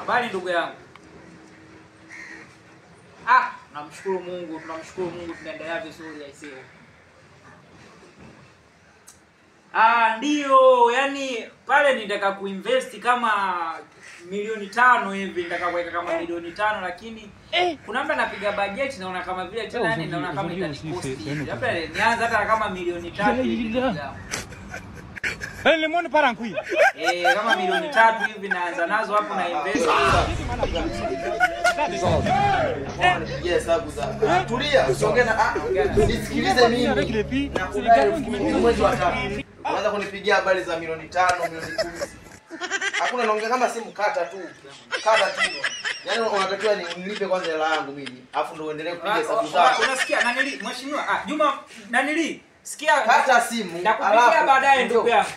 Habari ndugu yangu. Ah, namshukuru Mungu, tunamshukuru Mungu tunaendelea vizuri aisee. Ah, ndio, yani pale nitaka kuinvest kama milioni 5 hivi, nitaka kuweka kama milioni 5 lakini kuna mtu anapiga budget naona kama vile tena yani naona kama itanikosti. Labda nianze hata kama milioni 3 hivi. Le monde part en couille. Kama milioni 3 hivi naanza nazo hapo na invest. Yes, hesabu za. Tulia, usiongee na nisikilize mimi. Nakudai mwezi wa 3. Unaanza kunipigia habari za milioni 5, milioni 10. Hakuna, naongea kama simu, kata tu. Kata tu. Yaani unatakiwa nilipe kwanza hela yangu mimi, afu ndio uendelee kupiga hesabu zako. Unasikia nanili mheshimiwa? Ah, Juma nanili. Sikia, kata simu. Nitakupigia baadaye ndugu yangu.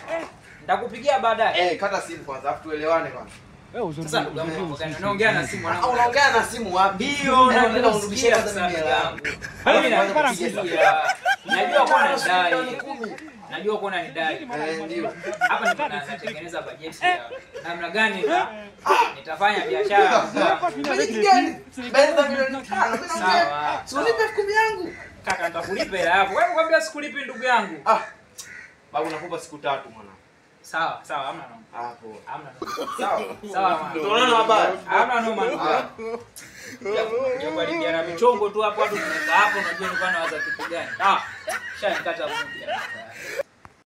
Nitakupigia baadaye. Kata simu kwanza afu tuelewane kwanza. Sasa ndugu yangu, unaongea na simu wanangu. Unaongea na simu wapi? Ndio, na unirudishie kwanza mimi hela yangu. Mimi najua kwa nani. Najua kwa nani dai. Ndio. Hapa nitatengeneza bajeti ya namna gani nitafanya biashara. Bajeti gani? Bajeti milioni 5. Sawa. Si unipe 10,000 yangu. Kaka, nitakulipa hela yako. Wewe kwambia sikulipi ndugu yangu. Ah. Babu nakupa siku 3 mwana. Sawa, sawa, hamna noma. Hapo. Hamna noma. Sawa. Sawa mwana. Tunaona habari. Hamna noma ndugu yangu. Ndio michongo tu hapo watu tumekaa hapo, unajua nilikuwa nawaza kitu gani. Ah. Shanikata mmoja.